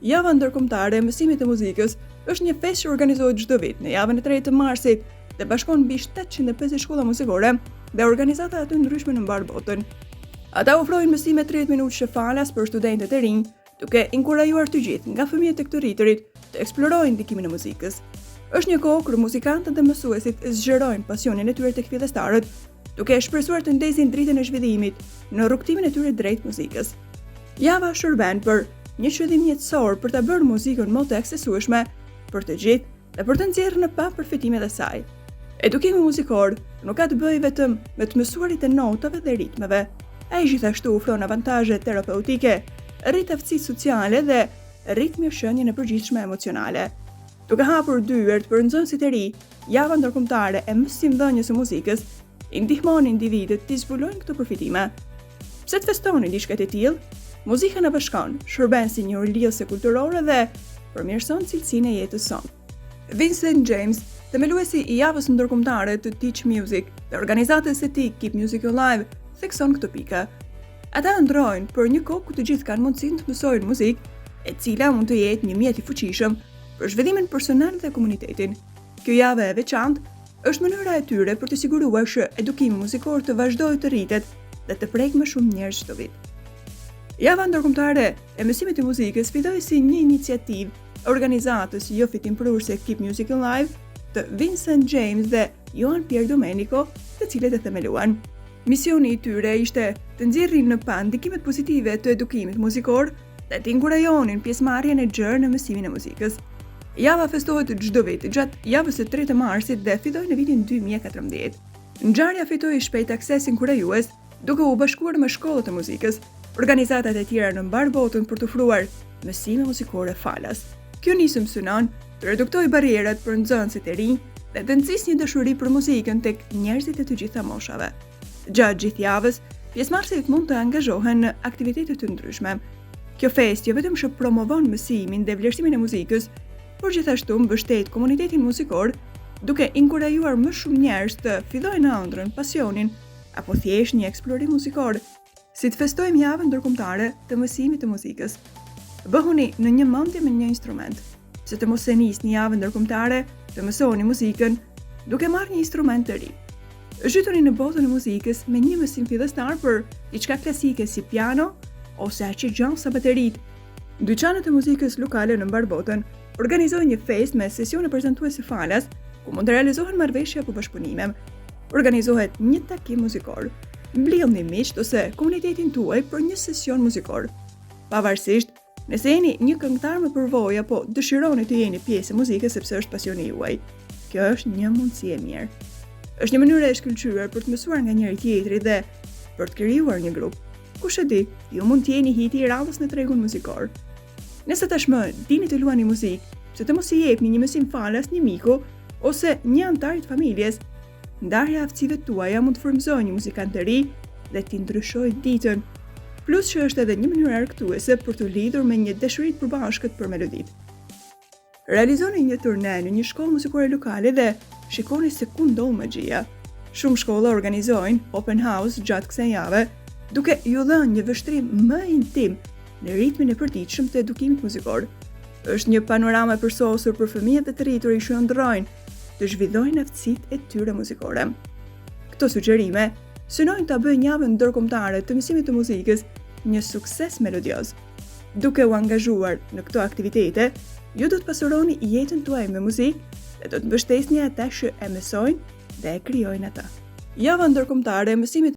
Java Ndërkombëtare e Mësimit të Muzikës është një festë që organizohet çdo vit në javën e tretë të marsit dhe bashkon mbi 750 shkolla muzikore dhe organizata të ndryshme në mbarë botën. Ata ofrojnë mësime 30 minutëshe falas për studentët e rinj, duke inkurajuar të gjithë, nga fëmijët tek të rriturit, të eksplorojnë ndikimin e muzikës. Është një kohë kur muzikantët dhe mësuesit zgjerojnë pasionin e tyre tek fillestarët, duke shpresuar të ndezin dritën e zhvillimit në rrugëtimin e tyre drejt muzikës. Java shërben për një qëllim jetësor për ta bërë muzikën më të aksesueshme për të gjithë dhe për të nxjerrë në pah përfitimet e saj. Edukimi muzikor nuk ka të bëjë vetëm me të mësuarit e notave dhe ritmeve. Ai gjithashtu ofron avantazhe terapeutike, rrit aftësitë sociale dhe rrit mirëqenien e përgjithshme emocionale. Duke hapur dyert për nxënësit e ri, Java Ndërkombëtare e Mësimdhënies së Muzikës i ndihmon individët t'i zbulojnë këto përfitime. Pse të festoni diçka të tillë? Muzika na bashkon, shërben si një urë lidhëse kulturore dhe përmirëson cilësinë e jetës sonë. Vincent James, themeluesi i Javës Ndërkombëtare të Teach Music dhe organizatës së tij Keep Music Alive, thekson këtë pikë. Ata ëndërrojnë për një kohë ku të gjithë kanë mundësinë të mësojnë muzikë, e cila mund të jetë një mjet i fuqishëm për zhvillimin personal dhe komunitetin. Kjo javë e veçantë është mënyra e tyre për të siguruar që edukimi muzikor të vazhdojë të rritet dhe të prekë më shumë njerëz çdo vit. Java Ndërkombëtare e Mësimit të Muzikës filloi si një iniciativë e organizatës jofitimprurëse Keep Music Alive të Vincent James dhe Joan Pierdomenico, të cilët e themeluan. Misioni i tyre ishte të nxjerrin në pah ndikimet pozitive të edukimit muzikor dhe të inkurajonin pjesëmarrjen e gjerë në mësimin e muzikës. Java festohet çdo vit gjatë javës së tretë të marsit dhe filloi në vitin 2014. Ngjarja fitoi shpejt akses inkurajues, duke u bashkuar me shkollat e muzikës, organizatat e tjera në mbarë botën për të ofruar mësime muzikore falas. Kjo nismë synon të reduktojë barrierat për nxënësit e rinj dhe të nxisë një dashuri për muzikën tek njerëzit e të gjitha moshave. Gjatë gjithë javës, pjesëmarrësit mund të angazhohen në aktivitete të ndryshme. Kjo festë jo vetëm që promovon mësimin dhe vlerësimin e muzikës, por gjithashtu mbështet komunitetin muzikor, duke inkurajuar më shumë njerëz të fillojnë ëndrrën, pasionin apo thjesht një eksplorim muzikor. Si të festojmë javën ndërkombëtare të mësimit të muzikës? Bëhuni në një mendje me një instrument. Pse të mos e nisni javën ndërkombëtare të mësoni muzikën duke marrë një instrument të ri? Zhytuni në botën e muzikës me një mësim fillestar për diçka klasike si piano ose aq e gjallë sa bateritë. Dyqanet e muzikës lokale në mbarë botën organizojnë një festë me sesione prezantuese falas, ku mund të realizohen marrëveshje apo bashkëpunime. Organizohet një takim muzikor. Mblidhni miqtë ose komunitetin tuaj për një sesion muzikor. Pavarësisht nëse jeni një këngëtar me përvojë apo dëshironi të jeni pjesë e muzikës sepse është pasioni juaj, kjo është një mundësi e mirë. Është një mënyrë e shkëlqyer për të mësuar nga njëri tjetri dhe për të krijuar një grup. Kush e di, ju mund të jeni hiti i radhës në tregun muzikor. Nëse tashmë dini të luani muzikë, pse të mos i jepni një mësim falas një miku ose një anëtari të familjes? Ndarja e aftësive tuaja mund të frymëzojë një muzikant të ri dhe t'i ndryshojë ditën. Plus që është edhe një mënyrë argëtuese për t'u lidhur me një dashuri të përbashkët për meloditë. Realizoni një turne në një shkollë muzikore lokale dhe shikoni se ku ndodh magjia. Shumë shkolla organizojnë open house gjatë kësaj jave, duke ju dhënë një vështrim më intim në ritmin e përditshëm të edukimit muzikor. Është një panoramë e përsosur për fëmijët dhe të rriturit që ëndërrojnë të zhvillojnë aftësitë e tyre muzikore. Këto sugjerime synojnë ta bëjnë javën ndërkombëtare të mësimit të muzikës një sukses melodioz. Duke u angazhuar në këto aktivitete, ju do të pasuroni jetën tuaj me muzikë dhe do të mbështesni ata që e mësojnë dhe e krijojnë atë. Java ndërkombëtare e mësimit.